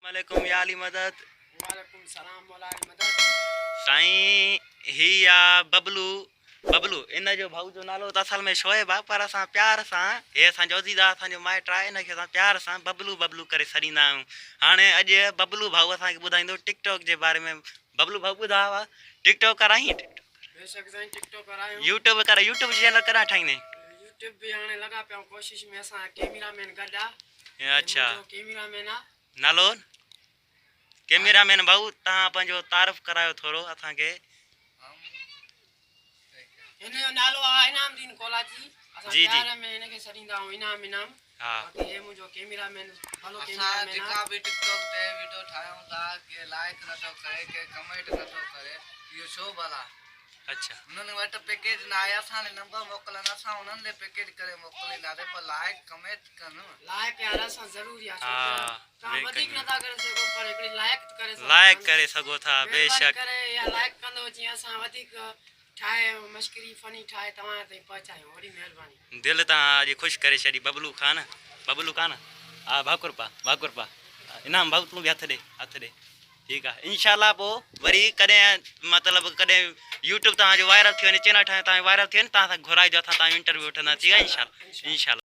عليڪم يا علي مدد. وعليڪم السلام مولا علي مدد. سائين هي آ ببلو ببلو ان جو ڀائو جو نالو ته اصل ۾ شعيب آ پر اسان پيار سان هي اسان جو عزيز آ اسان جو مائٽ آ ان کي اسان پيار سان ببلو ببلو ڪري سڏيندا آهيون هاڻي اڄ ببلو ڀائو اسان کي ٻڌائيندو ٽڪ ٽاڪ جي باري ۾ ببلو ڀائو ٻڌاء ٽڪ ٽاڪر آهين ٽڪ ٽاڪر بيشڪ سائين ٽڪ ٽاڪر آهيون. يوٽيوب ڪر يوٽيوب چينل ڪڏهن ٺاهيندين. يوٽيوب به هاڻي لڳا پيا آهيون ڪوشش ۾ اسان ڪيميرا مين گڏ آ. اڇا منهنجو ڪيميرا مين آ. نالو ڪيميرا مين ڀائو توهان پنهنجو تعارف ڪرايو ٿورو اسان کي. هن جو نالو آ انعام دين ڪولاچي اسان جي جي. پيار ۾ هن کي سڏيندا آهيون انعام انعام ها. باقي هي منهنجو ڪيميرا مين ڀلو ڪيميرا اسان مين آ. جيڪا به ٽڪ ٽاڪ تي وڊيو ٺاهيون ٿا ڪي لائڪ نٿو ڪري ڪي ڪمينٽ نٿو ڪري اهو ڇو ڀلا. اڇا. انهن وٽ پيڪيج ناهي اسان ڏي نمبر موڪلن اسان انهن ڏي پيڪيج ڪري موڪلينداسين پر لائڪ ڪمينٽ ڪن. لائڪ يار اسان ضروري آ ڇو ته توهان وڌيڪ نٿا ڪري سگهو پر هڪڙي لائڪ ته ڪري سگهو لائڪ ڪري سگهو ٿا مهرباني ڪري اها لائڪ ڪندو جيئن اسان وڌيڪ ٺاهي مشڪري فني ٺاهي توهان تائين پهچايون وڏي مهرباني. دل تان اڄ خوش ڪري ڇڏي ببلو خان ببلو خان آ ڀاڪر پا ڀاڪر پا انعام ڀائو تون به هٿ ڏي هٿ ڏي ٺيڪ آ انشاء الله پو وري ڪڏهن مطلب ڪڏهن يوٽيوب تان جو وائرل ٿي وڃي چينل ٺاهيو تان وائرل ٿي وڃي تان اسان گهرائجو اسان تان انٽرويو وٺندا ٺيڪ آ انشاء الله انشاء الله.